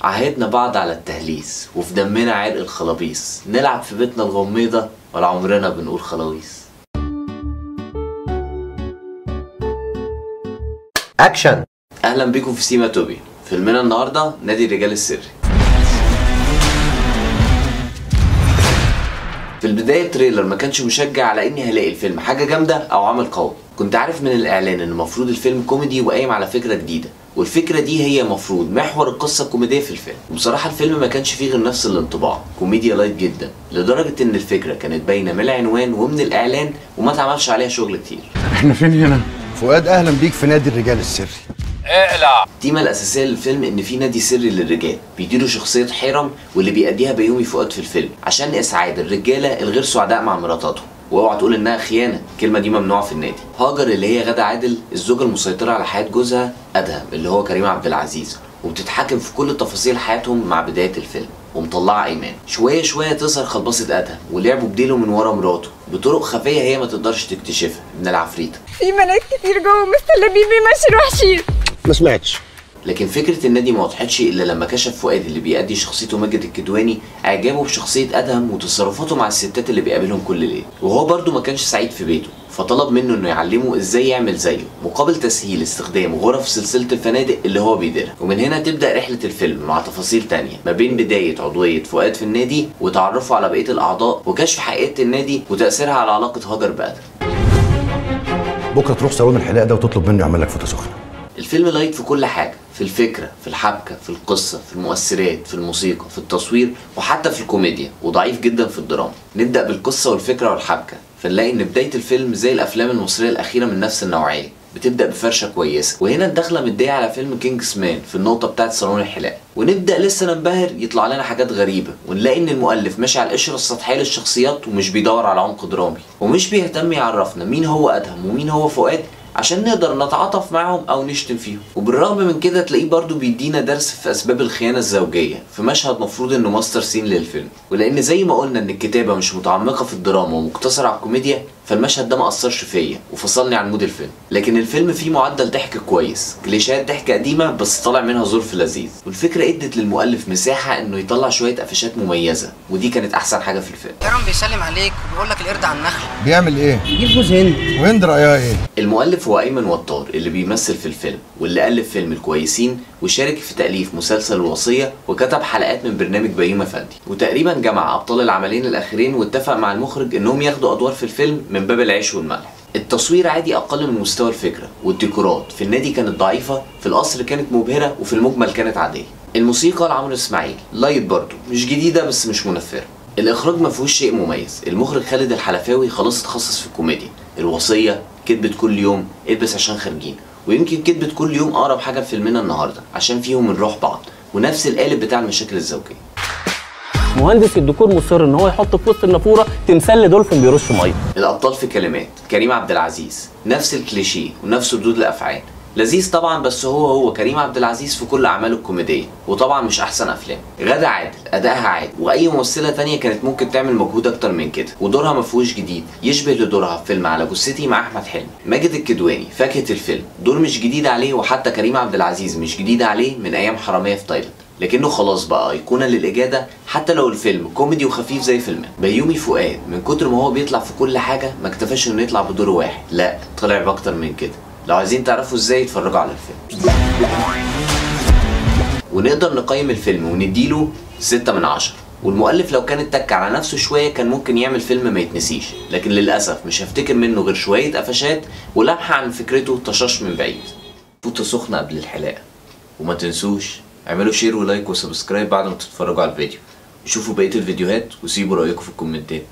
عهدنا بعض على التهليس وفي دمنا عرق الخلابيص، نلعب في بيتنا الغميضة ولا عمرنا بنقول خلاويص. اكشن. اهلا بيكم في سيما توبيا. فيلمنا النهارده نادي الرجال السري. في البداية ال trailer ما كانش مشجع على اني هلاقي الفيلم حاجة جامدة او عمل قوي. كنت عارف من الاعلان ان المفروض الفيلم كوميدي وقايم على فكرة جديدة، والفكرة دي هي مفروض محور القصة الكوميدية في الفيلم. وبصراحة الفيلم ما كانش فيه غير نفس الانطباع، كوميديا light جدا، لدرجة ان الفكرة كانت باينة من العنوان ومن الاعلان وما اتعملش عليها شغل كتير. احنا فين هنا؟ فؤاد اهلا بيك في نادي الرجال السري. اقلع. التيمة الأساسية للفيلم إن في نادي سري للرجال بيديروا شخصية حيرم واللي بيأديها بيومي فؤاد في الفيلم عشان إسعاد الرجالة الغير سعداء مع مراتاتهم، واوعى تقول إنها خيانة، الكلمة دي ممنوعة في النادي. هاجر اللي هي غادة عادل الزوجة المسيطرة على حياة جوزها أدهم اللي هو كريم عبد العزيز، وبتتحكم في كل تفاصيل حياتهم مع بداية الفيلم ومطلعة ايمان. شوية شوية تظهر خلبصة ادهم ولعبوا بديله من ورا مراته بطرق خفية هي ما تقدرش تكتشفها من العفريتة. في بنات كتير جوه مستر لبيب ماشي وحشين. ما سمعتش. لكن فكرة النادي ما وضحتش إلا لما كشف فؤاد اللي بيأدي شخصيته ماجد الكدواني إعجابه بشخصية أدهم وتصرفاته مع الستات اللي بيقابلهم كل ليلة، وهو برده ما كانش سعيد في بيته، فطلب منه إنه يعلمه إزاي يعمل زيه مقابل تسهيل استخدام غرف سلسلة الفنادق اللي هو بيديرها. ومن هنا تبدأ رحلة الفيلم مع تفاصيل تانية ما بين بداية عضوية فؤاد في النادي وتعرفه على بقية الأعضاء وكشف حقيقة النادي وتأثيرها على علاقة هاجر بأدهم. بكرة تروح صالون الحلاقة ده وتطلب منه يعمل لك فوطة سخنة. الفيلم light في كل حاجة، في الفكرة، في الحبكة، في القصة، في المؤثرات، في الموسيقى، في التصوير، وحتى في الكوميديا، وضعيف جدا في الدراما. نبدأ بالقصة والفكرة والحبكة، فنلاقي ان بداية الفيلم زي الافلام المصرية الأخيرة من نفس النوعية، بتبدأ بفرشة كويسة، وهنا الدخلة مدية على فيلم كينجز مان في النقطة بتاعت صالون الحلاقة. ونبدأ لسه ننبهر يطلع لنا حاجات غريبة، ونلاقي ان المؤلف ماشي على القشرة السطحية للشخصيات ومش بيدور على عمق درامي، ومش بيهتم يعرفنا مين هو أدهم ومين هو فؤاد عشان نقدر نتعاطف معاهم او نشتم فيهم. وبالرغم من كده تلاقيه برضو بيدينا درس في اسباب الخيانة الزوجية في مشهد مفروض انه master scene للفيلم. ولان زي ما قلنا ان الكتابة مش متعمقه في الدراما ومقتصره على الكوميديا، فالمشهد ده ما اثرش فيا وفصلني عن mood الفيلم. لكن الفيلم فيه معدل ضحك كويس، كليشيهات ضحك قديمة بس طالع منها ظرف لذيذ، والفكرة ادت للمؤلف مساحة انه يطلع شوية قفشات مميزة، ودي كانت احسن حاجة في الفيلم. كرم بيسلم عليك وبيقول لك القرد على النخل. بيعمل ايه؟ بيجيب جوز هند. وهند رايها ايه؟ المؤلف هو ايمن وطار اللي بيمثل في الفيلم، واللي الف فيلم الكويسين وشارك في تاليف مسلسل الوصية وكتب حلقات من برنامج بيومي افندي، وتقريبا جمع ابطال العملين الاخرين واتفق مع المخرج انهم ياخدوا ادوار في الفيلم من باب العيش والملح. التصوير عادي اقل من مستوى الفكرة، والديكورات في النادي كانت ضعيفة، في القصر كانت مبهرة، وفي المجمل كانت عادية. الموسيقى لعمرو اسماعيل light برضو، مش جديدة بس مش منفره. الاخراج ما فيهوش شيء مميز، المخرج خالد الحلفاوي خلاص اتخصص في الكوميديا، الوصية، كدبة كل يوم، البس عشان خارجين، ويمكن كدبة كل يوم اقرب حاجة لفيلمنا النهارده عشان فيهم من روح بعض ونفس القالب بتاع المشاكل الزوجية. مهندس الديكور مصر ان هو يحط في وسط النافوره تمثال لدولفين بيرش مية. الابطال في كلمات كريم عبد العزيز، نفس الكليشيه ونفس ردود الافعال، لذيذ طبعا بس هو كريم عبد العزيز في كل اعماله الكوميدية، وطبعا مش احسن افلام. غادة عادل ادائها عادي، واي ممثلة تانية كانت ممكن تعمل مجهود اكتر من كده، ودورها ما فيهوش جديد، يشبه لدورها في فيلم على جثتي مع احمد حلمي. ماجد الكدواني فاكهة الفيلم، دور مش جديد عليه، وحتى كريم عبد العزيز مش جديد عليه من ايام حرامية في تايلاند، لكنه خلاص بقى ايقونة للاجاده حتى لو الفيلم كوميدي وخفيف زي فيلمنا. بيومي فؤاد من كتر ما هو بيطلع في كل حاجة ما اكتفاش انه يطلع بدور واحد، لا طلع باكتر من كده. لو عايزين تعرفوا ازاي اتفرجوا على الفيلم. ونقدر نقيم الفيلم ونديله 6 من 10، والمؤلف لو كان اتك على نفسه شوية كان ممكن يعمل فيلم ما يتنسيش، لكن للاسف مش هفتكر منه غير شوية قفشات ولمحه عن فكرته طشاش من بعيد. فوطه سخنة قبل الحلاقة، وما تنسوش اعملوا share و like و subscribe بعد ما تتفرجوا على الفيديو، وشوفوا بقية الفيديوهات وسيبوا رايكم في الكومنتات.